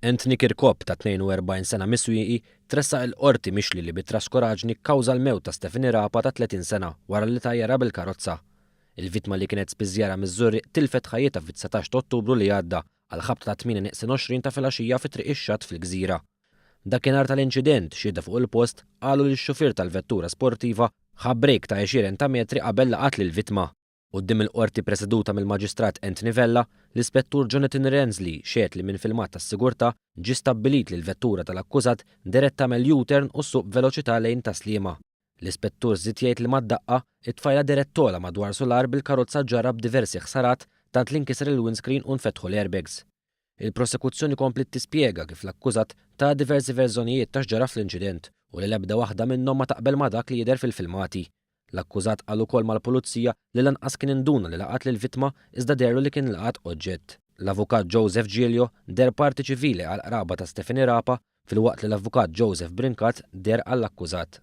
Anthony Kirkop ta' 42 sena mis-Swieqi tressaq il-Qorti mixli li bi traskuraġni kkawża l-mewt ta' Stephanie Rapa ta' 30 sena wara li tajjarha bil-karozza. Il-vittma li kienet spiżjara miż-Żurrieq tilfet ħajjitha fit-19 ta' Ottubru li għadda għall-ħabta ta' 8 neqsin 20 ta' filgħaxija fi Triq ix-Xatt fil-Gżira. Dakinhar tal-inċident, xhieda fuq il-post qalu li x-xufier tal-vettura sportiva ħa brejk ta' għexieren ta' metri qabel laqat lill-vittma. Quddiem il-Qorti preseduta mill-Maġistrat Anthony Vella, l-Ispettur Jonathan Ransley xehed li minn filmat tas-sigurtà ġie stabbilit li l-vettura tal-akkużat dehret tagħmel U-turn u ssuq b'veloċità lejn Tas-Sliema. L-Ispettur żied jgħid li mad-daqqa, it-tfajla dehret togħla madwar sular bil-karozza ġarrab diversi ħsarat tant li nkiser il-windscreen u nfetħu l-airbags. Il-Prosekuzzjoni kompliet tispjega kif l-akkużat ta diversi verżjonijiet ta' x'ġara fl-inċident u li l-ebda waħda minnhom ma taqbel ma' dak li jidher fil-filmati. L-akkużat qal ukoll mal-Pulizija li lanqas kien induna li laqat lill-vittma iżda deherlu li kien laqat oġġett. L-Avukat Joseph Giglio deher parti ċivili għall-qraba ta' Stephanie Rapa filwaqt li l-Avukat Joseph Brincat deher għall-akkużat.